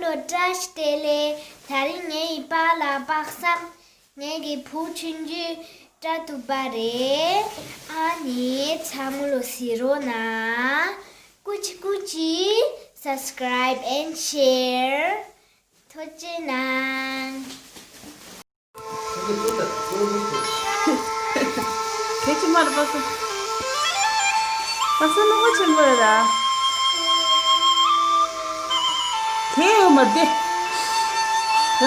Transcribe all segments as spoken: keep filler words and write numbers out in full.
ལོ་བཀྲ་ཤིས་བདེ་ལེགས། ད་རིང་ངའི་པཱ་ལགས་དཔག་བསམ་ངེད་ཀྱི་བུ་ཆུང་ཆུང་བཀྲ་ཐུབ་པ་རེད། ཨ་ནི་ཚང་མ་ལོ་གཟིགས་རོགས་གནང་། ཀུ་ཅི་ཀུ་ཅི། Subscribe and share. ཐུགས་རྗེ་གནང་། གལ་ཆེ་མ་རེད་པ་སོ། པ་སངས་བློ་ཁོག་ཆེན་པོ་རེད་ར། དེ་ཡོད་མ་རེད་དེ།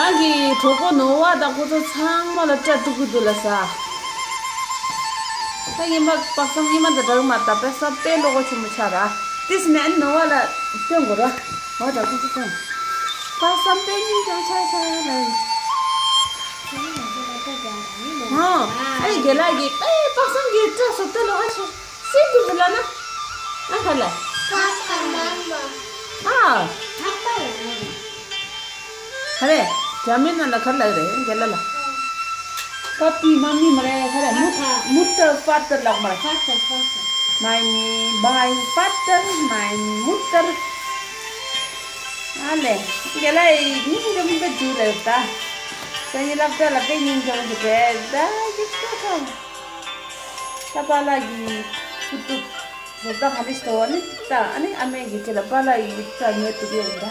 རང་གི་གྲོགས་པོ་ནོར་བ་དང་ཁོ་ཚོ་ཚང་མ་ལ་སྐྲ་གཏུབ་ཀྱི་འདུག་ལ་ས། ད་ངེད་མ་པ་སངས་ངེད་མ་དང་འདྲ་གི་མ་རེད། ད་པ་སངས་དཔེ་བློ་ཁོག་ཆེན་པོ་ཆགས་ར། དེ་ཟིན་ནས་ཨ་ནི་ནོར་བ་ལ་སྟོན་དགོས་ར། ནོར་བ་དང་ཁོ་ཚོ་སྟོན། པ་སངས་དཔེ་སྙིང་རྗེ་ཆགས་ཆགས་ལ། ཨ་ཨེ་རྒན་ལགས་ཀྱིས་ཨེ་པ་སངས་ཀྱི་སྐྲ་བཟོ་ལྟ་ལོ་ཧ་ཆེ་སྲིད་དུ་ལ་ན། ཨ་ཁ་ལ། ཨ། ཁ་རེ། རྒྱ་མི་ནང་ལ་ཁ་ལ་རེ་རྒན་ལགས་ལ། པ་པི་མ་མི་མ་རེ་ཁ་རེ་མུ་མུ་ཏར་ཕ་ཏར་ལགས་མ་རེ། My name, my father, my mother. ཨ་ལེ། རྒན་ལགས་སྙིང་རྗེ་མོ་དཔེ་འདུག་ལབ་ད། སང་ཉིན་སློབ་གྲྭ་ལ་དཔེ་སྙིང་རྗེ་མོ་འདུག་པས་ད་ཡིག་ཚོགས་ཁང་། ད་པཱ་ལགས་ཀྱི་ཁུ་ཏུ་བཟོ་ལྟ་ག་རེ་ཞིག་འདུག་ཨ་ནི་ད་ཨ་ནི་ཨ་མའི་གི་ཁྱེད་ལ་པཱ་ལགས་ཀྱི་ཡིག་ཚགས་ཉོས་འདུག་ཡོད་ད།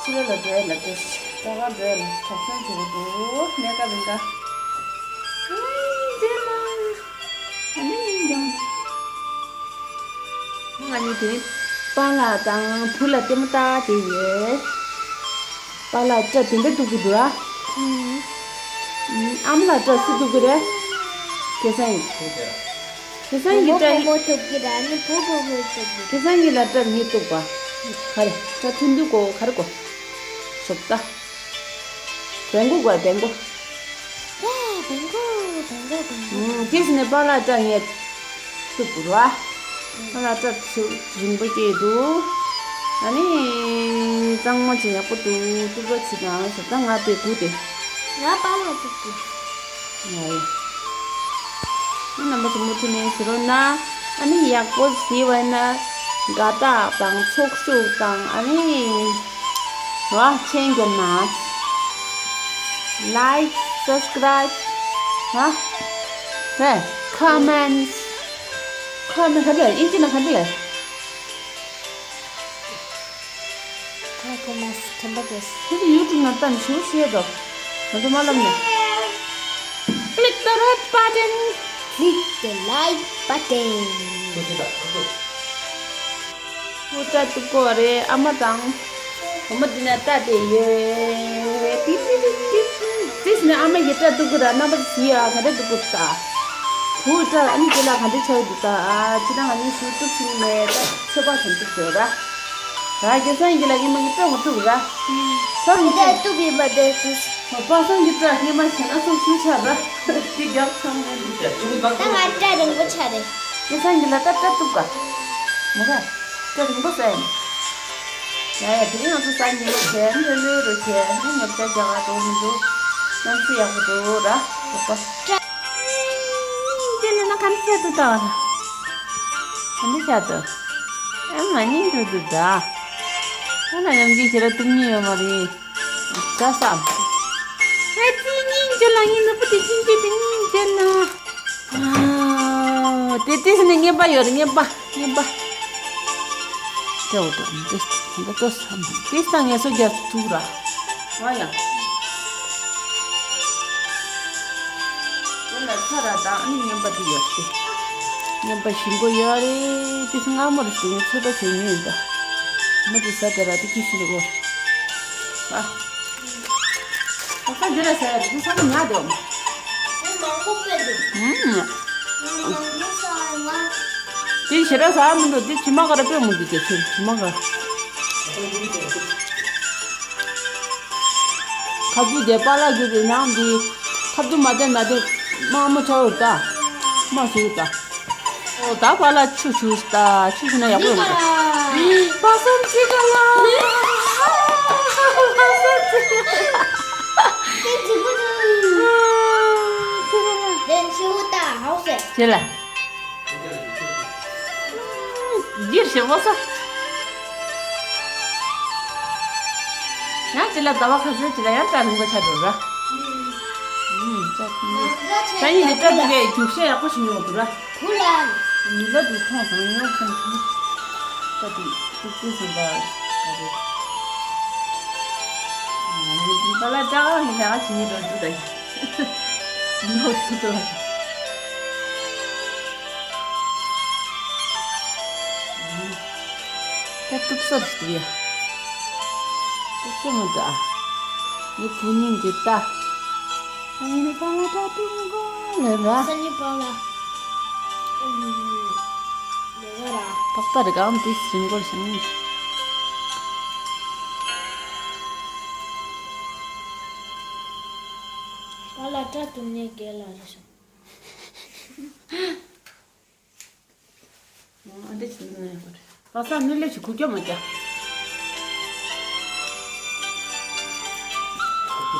ཕྱི་ལོགས་ལ་འགྲོ་ཡ་ལ་འགྲོ་ཞིག་ད་ག་འགྲོ་ཡ་ལ་དྲག་ཟིང་བྱེད་ཀྱི་འདུག་གནས་སྐབས་རིང་ག་ཨ་ནི་མཛེས་མ། ཨ་ནི་སྙིང་རྗེ་མོ། ང་གཉིས་དེ་རིང་པཱ་ལགས་དང་བུ་ལ་ལྟད་མོ་ལྟ་བསྡད་ཡོད། པཱ་ལགས་སྐྲ་དེ་འདྲ་གཏུབ་ཀྱི་འདུག་ཨ། ཨ་མ་ལགས་སྐྲ་སུ་གཏུབ་ཀྱི་རེད། སྐལ་བཟང་ཡིན། སྐལ་བཟང་གི་སྐྲ་ཡིན། བུ་བུ་མོ་གཏུབ་ཀྱི་རེད། ཨ་ནི་བུ་བུ་མོ་གཏུབ་ཀྱི་རེད། སྐལ་བཟང་གི་ལ་སྐྲ་ངས་གཏུབ་པ། ག་རེ་སྐྲ་ཐུང་ཐུང་གོ་ག་རེ་གོ་ཞོག་ད། བེང་གོ་དགོས་བེང་གོ། ཡ་བེང་གོ་བེང་གོ་བེང་གོ། ཨུམ། དེ་ཟིན་ནས་པཱ་ལགས་སྐྲ་ངས་གཏུབ་དགོས་རེད་བ། པཱ་ལགས་སྐྲ་ཚུ་རིང་པོ་སྐྱེས་འདུག་ཨ་ནི་གཙང་མ་བྱས་ཡག་པོ་འདུག་གཏུབ་རོགས་བྱེད་དང་ཟེར་ད་ང་དེ་སྒུག་དེ། ང་པཱ་ལགས་གཏུབ་དགོས། ཡ་ཡ། རྣམ་པ་ཚོ་མུ་མཐུད་ནས་གཟིགས་རོགས་གནང་། ཨ་ནི་ཡག་པོ་གཟིགས་པ་ན་དགའ་རྟགས་དང་ཚོགས་ཞུགས་དང་ཨ་ནི་ར་མཆན་རྒྱབ་ན། Like, subscribe, ཧ། ཧེ། Comments. Comment ག་འདྲ་ཨིན་ཇི་ན་ག་འདྲ་ལས། ཁ་ཁོ་མ་སི་ཁྲམ་པ་དེ། ཁྱེད་ཚོ་ཡུ་ཊུབ་ནང་ལྟ་ནས་ཞུ་ཤེས་དོ། ང་ཚོ་མ་ལབ་ནས། Click the red button. Click the like button. ཧུ་ཏྲ་ཏུ་ཀོ་རེ་ཨ་མ་དང་། འོ་མ་འདི་ན་ལྟ་དེ་ཡོད། ཏི་ཏི་ཏི་ཏི། ཏིས་ནི་ཨ་མ་ཡི་ཏྲ་ཏུ་ཀུ་ར་རྣམ་པ་ཟི་ཡ་ག་འདྲ་ཏུ་ཀུ་ཏ། བུ་ཏྲ་ཨ་ནི་དེ་ལ་ག་འདྲ་ཆགས་འདུག་ཏ། ཨ་ཅི་ད་ང་ནི་ཞུ་ཏུ་ཕྱིན་ནས་ད་ཆོས་པ་ཚོ་ཏུ་ཟེར་ར། ད་རྒྱལ་སང་ཡི་ལ་ཉི་མ་ཉི་པོ་ངོ་ཏུ་ར། ད་ངི་ཏྲ་ཏུ་ཀི་མ་དེ་ཏུ། པ་སངས་ཀྱི་སྐྲ་སྔས་མ་བྱས་ན་སོ་ཞུ་ཆ་ར། དེ་རྒྱབ་ཚང་མ་འདུག་ད་ང་སྐྲ་རིང་པོ་ཆ་རེད། དེ་སང་གི་ལ་ད་སྐྲ་གཏུབ་ག་མོ་ག་སྐྲ་རིང་པོ་ཟ་ཡ་ནི། ཡ་ཡ་དེ་རིང་ང་ཚོ་ས་ཉིན་ལོ་བྱས་ལྷོད་ལྷོད་རུ་བྱས་ནི་ཉོ་ཆ་རྒྱག་ག་འགྲོ་མི་འདུག་གནམ་གཤིས་ཡག་པོ་འདུག་ར་འོ་པ། དེ་ལ་ན་ག་ཚད་དུ་ད་བ་ར། ཨ་ནི་ཆ་དུ། ཨ་མ་ནི་འགྲོ་འདུག་ད། ཨ་ན་ཡང་གི་ཞེ་ར་གཏུབ་ཉིན་ཡོད་མ་རེད། ཟ་ས། ཨ་ཙི་སྙིང་རྗེ་ལ་ངའི་ནུ་བུ་དེ་སྙིང་རྗེ་དེ་སྙིང་རྗེ་ན། ཨ། དེ་དེ་ནི་རྔན་པ་ཡོད་རེད་རྔན་པ་རྔན་པ། ཏེའོ་ཏོ་འདི་འདི་ཏོ་སམ་དེ་སང་ངལ་གསོ་རྒྱག་ཐུབ་ར། ང་ཡང་། དེ་ལ་ཚ་ར་དང་ཨ་ནི་རྔན་པ་དེ་ཡོད་དེ། རྔན་པ་ཞིམ་པོ་ཡོད་རེད་དེ་སྔ་མོ་རེད་དེ་ངས་ཚོད་ལྟ་བྱེད་ཉོས་ཡིན་ད། མོ་དེ་ཟ་དེ་ར་དེ་ཁྱི་ཤི་རུ་གོ། ཨ། ཨ་ཁ་འདི་ལ་ཟ་ཡ་རེད་འདི་ཚང་མ་ཉག་དེ་འོ། ངས་མང་པོ་སྤེལ་འདུག་ཨུམ། ངས་མང་པོ་ཟ་ཡ་ང་། དེ་ཞེ་དྲག་ཟ་ཡ་མི་འདུག་དེ་ཇི་མ་ག་ར་སྤེལ་མི་འདུག་དེ་ཚོས་ཇི་མ་ག་ར། ཁ་ཐུག་དེ་པཱ་ལགས་རྒྱུགས་དེ་ནང་འདི་ཁ་ཐུག་མ་བསྟན་ན་དེ་དམར་མོ་ཆགས་འོ་ད། དམར་སུ་ད། ཨོ་ད་པཱ་ལགས་ཆུ་ཆུ་ད་ཆུ་ཆུ་ན་ཡག་པོ་ཡོང་གི་ད། པ་སངས་ཅི་ག་ལ། པ་སངས་ཅི་ག་ལ། ཅི་ག་ལ། ཅི་ལ། འདིར་ཞེ་པོ་ས། ཡང་ཅི་ལ་ཟླ་བ་ཁ་སང་ཅི་ལ་ཡང་སྐྲ་རིང་པོ་ཆགས་འགྲོ་ར། ཨུམ། སྐྲ་ཐུང་ངུ། སྐྲ་ཡིན་ནི་སྐྲ་ཐུང་བའི་རྒྱུག་ཤ་ཡག་པོ་ཞིག་ཉོ་དགོས་ར། ཁུ་ལ། མི་ལ་དུ་ཐོང་བཟང་ཉོ་བསམ་གྱི། ད་དེ་ཏུག་ཏུག་བཟང་པ་རེད། ཨ་ནི་པ་ལ་ཅག་ཧི་ལ་ཞིག་ཉོ་འགྲོ་རྒྱུ་ད་ཡིན། ཉོ་ཞུ་དོ། ད་ཏུག་སོར་ཞིག་ཡ། ཏུག་ཏུག་མི་འདུག་ཨ། ངའི་བུ་སྙིང་རྗེ་ད། ཨ་ནི་པ་ལ་ད་ཏུག་མགོ་ལེ་ར། སང་ཉིན་པ་ལ། ཨུམ། ལེ་ག་ར། པགས་པ་རེ་གང་དུས་རིང་པོར་ཞིང་། པ་ལ་སྐྲ་གཏུབ་ནས་རྒྱལ་ལ་རེ་ཞིང་། ཨ་འདྲ་བྱེད་ན་ཡག་པོ་རེད། པ་སངས་ནི་ལས་ཀྱི་གུ་སྐྱོ་མ་རྒྱག་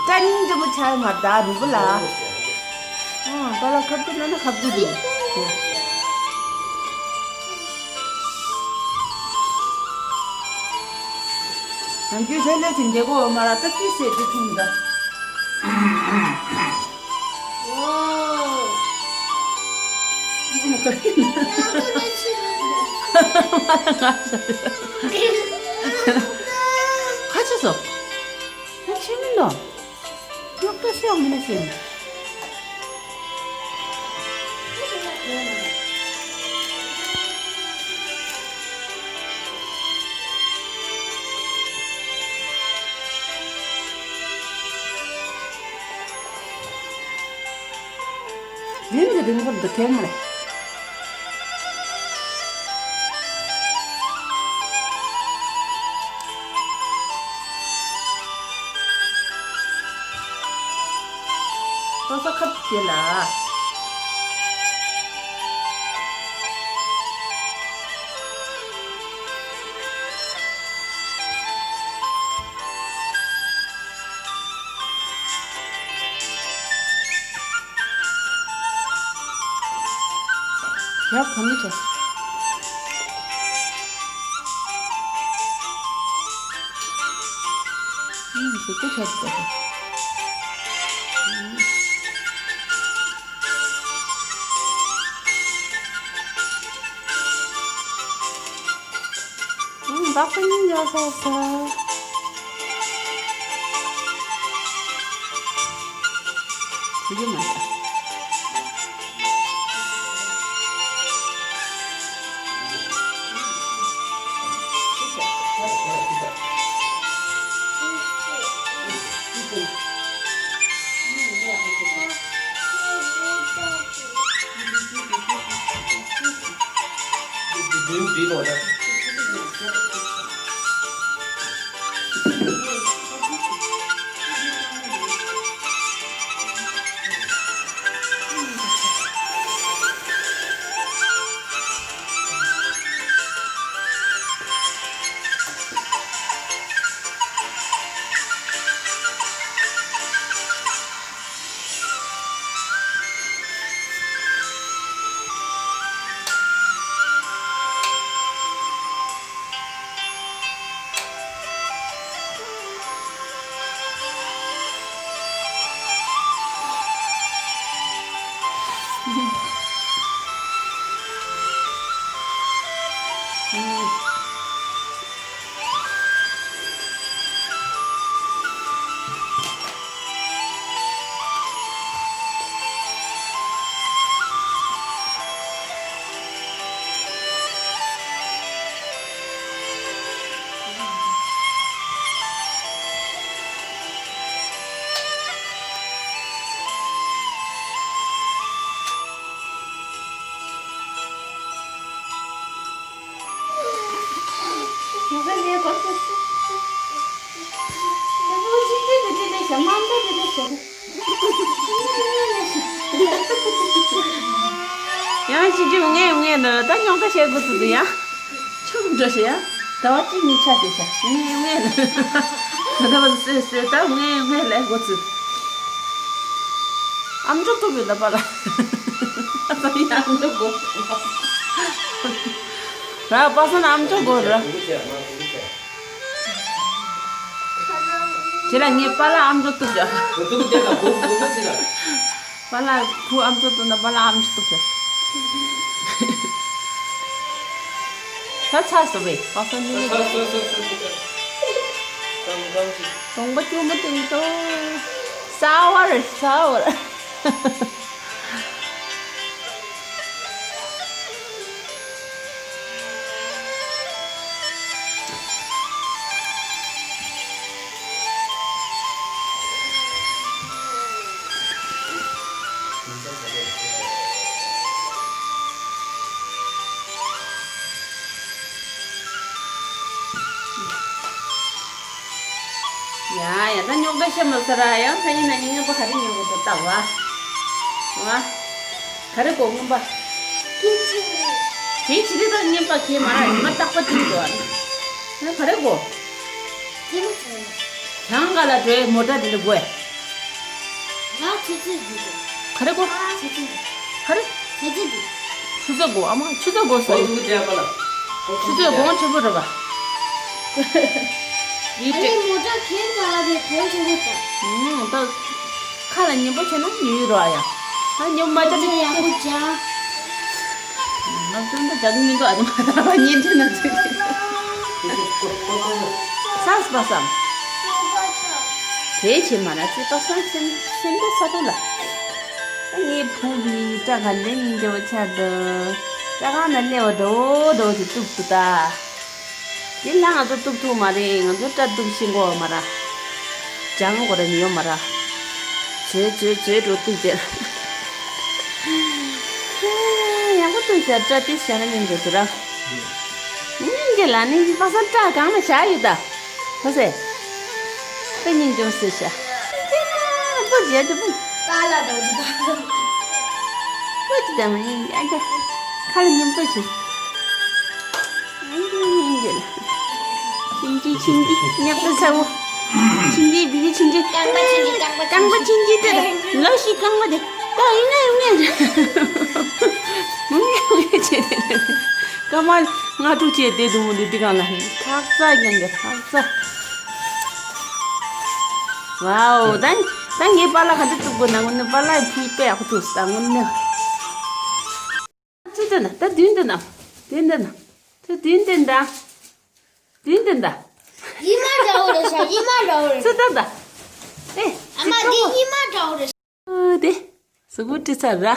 སྐྲ་སྙིང་རྗེ་མོ་ཆགས་མ་ད་རུ་བུ་ལ། ཨང་པ་ལ་ཁབ་ཏུ་ན་ན་ཁབ་ཏུ་རུ། ནམ་རྒྱུན་ལྷོད་ལྷོད་ཀྱི་འདེད་གོ་མ་ར་ཏི་ཏི་སེ་ཏི་ཐུང་ད། ཁ་ཆེ་སོ། ཁ་ཆེ་མིན་ནོ། ཉོག་ཏོ་ཤེས་མིན་ན་ཤེས། རིང་གི་རིང་པོར་འདུག་གས་མ་རེད། ལྷོ་ས་ཁབ་དེ་ལ། ཡར་གོན་ནས་བྱས། ཨུམ། ཞེ་པོ་ཆགས་འདུག་པ། ཨུམ། བདག་པོ་གཉིས་ཡོད་ས་ས། ཞུ་རྒྱུ་མ་རེད། ཡང་ཅི་ཅི་ངས་ངས་ནི་ད་ཉོག་ད་བཤད་དགོས་ཚུལ་དུ་ཡང་ཆུ་འགྲོ་ཤེ་ཡང་ཟླ་བ་གཅིག་གཉིས་ཆ་དེ་ཤ་ངས་ངས་ནི་ད་བ་སེ་སེ་ད་ངས་ངས་ལས་དགོས་ཚུལ། ཨམ་ཅོག་ཐུབ་ཡོད་ད་པ་ལ། ཨ་ཙམ་ཡང་ཨམ་ཅོག་དགོས། ར་པ་སངས་ཨམ་ཅོག་དགོས་ར། ཁྱེད་ལ་ངས་པཱ་ལགས་ཨམ་ཅོག་གཏུབ་བཞག་དུ་དུ་དེ་ལ་གོ་གོ་གོ་ཅི་ལ། པཱ་ལགས་བུ་ཨམ་ཅོག་གཏུབ་ན་པཱ་ལགས་ཨམ་ཅོག་གཏུབ་བཞག་ད་ཚར་སོང་བས་པ་སངས་ནི་ནི། ཚར་སོང་སོང་སོང་སོང་། གང་གང་ཅི། གྲོང་པ་ཅུང་མ་ཏིང་ཏོ། ས་བར་ས་བར། ཡ་ཡ་ད་རྙོག་དྲ་བཤད་མ་ཟེར་ར། ཡང་ས་ཡིན་ན་ཉིན་ངན་པ་ག་རེ་ཉོ་གི་འདུག་ལྟ་བ། ཨ། ག་རེ་དགོས་རྔོན་པ། དེ་ཕྱི་རི་དང་རྔན་པ་ཁྱེད་མ་ར་ཡིན་མ་རྟག་པ་དེ་འགྲོ་ཨ། ན་ག་རེ་དགོས། དེ་མ་ཚོ་ཡིན། གྱང་ག་ལ་འགྲོའི་མོ་ཊ་དེ་འདྲ་དགོས། ང་ཆུ་ཚོད་དགོས། ག་རེ་དགོས། ཆུ་ཚོད། ག་རེ། ཆུ་ཚོད་དགོས། ཆུ་ཚོད་དགོས་ཨ་མ་ཆུ་ཚོད་དགོས་སོ། ཆུ་ཚོད་གོང་ཆེན་པོ་རེད་པ། ཡིད་ཨ་ནི་མོ་ཊ་ཁྱེད་ཚ་བ་དེ་གོང་ཆེན་པོ་ད། ད་ཁ་ལ་ཉན་པོ་བྱས་ན་ཉོས་ཡོད་རོགས་ཨ་ཡ། ད་ཉོ་མ་ད་ཡག་པོ་ཅང་། ང་ཚོ་འདི་རྒྱག་མི་འདུག་ཨ་ནི་མ་ད་བ་ཉན་ཐེ་ན་ཚོད། སངས་པ་སངས། དེའི་ཕྱིར་མ་ན་ཚེ་པ་སངས་སེམས་སེམས་པ་ས་ཐོག་ལ། ངའི་བུ་གི་སྐྲ་ག་ལེན་ཡིན་འདྲ་བ་ཆགས་འདུག་སྐྲ་གང་ན་སླེ་བ་འདྲ་བོ་འདྲ་བོ་ཞིག་གཏུབ་ཐུབ་ད། དེ་ལ་ང་ཚོ་གཏུབ་ཐུབ་མ་རེད། ང་ཚོ་སྐྲ་གཏུབ་ཤེས་གོ་མ་ར། ཅང་གོ་ར་ནི་ཡོད་མ་ར། བཟོས་བཟོས་བཟོས་འགྲོ་གཏུབ་དེ། ཡག་པོ་གཏུབ་ཟེར་སྐྲ་དེ་བཞག་ན་སྙིང་རྗེ་འདུག་ར། སྙིང་རྗེ་ལ་ནི་པ་སངས་སྐྲ་གང་ན་བཞག་ཡོད་ད། ཧོ་སེ། ད་སྙིང་རྗེ་མོ་ཟེར་ཤག་པོ་རྒྱལ་དུ་པོ། པཱ་ལགས་དང་པོ་ཅི་དང་མ་ཡིན་ཨ་ཅག་ཁ་ལ་ཉིན་པོ་ཆེ། སྙིང་རྗེ་ལ། ཆིན་ཅི་ཆིན་ཅི་ཉག་ཏུ་ཚ་བོ། ཆིན་ཅི་བི་བི་ཆིན་ཅི། རྐང་པ་ཆིན་ཅི་རྐང་པ་རྐང་པ་ཆིན་ཅི་དེ་ལ་ལོ་ཞིག་རྐང་པ་དེ་ད་ཡིན་ན་ཡིན་ན། ཡིན་ན་ཡིན་ན་བྱེད་དེ། སྐར་མ་ལྔ་དྲུག་བྱས་བསྡད་འདུག་མོ་འདི་འདི་གང་ལ་ཧྲག་ཙག་ཀྱང་གི་ཧྲག་ཙག་ཝའོ། ད་ད་ངའི་པཱ་ལགས་ག་འདྲ་གཏུབ་དགོས་ན་དངོས་གནས་པཱ་ལགས་ཕུལ་དཔེ་ཡག་པོ་འདུག་ད་དངོས་གནས། ཅི་འདྲ་ན་ད་བདུན་འདྲ་ན་བདུན་འདྲ་ན་ད་བདུན་འདྲ་ད་བདུན་འདྲ་ད། ཉི་མ་འདྲ་བོ་རེད་ཤག་ཉི་མ་འདྲ་བོ་རེད། ཅི་འདྲ་ད། ཨེ། ཨ་མ་འདི་ཉི་མ་འདྲ་བོ་རེད། ཨ་དེ། གཟུགས་པོ་བཀྲུས་ཚར་ར།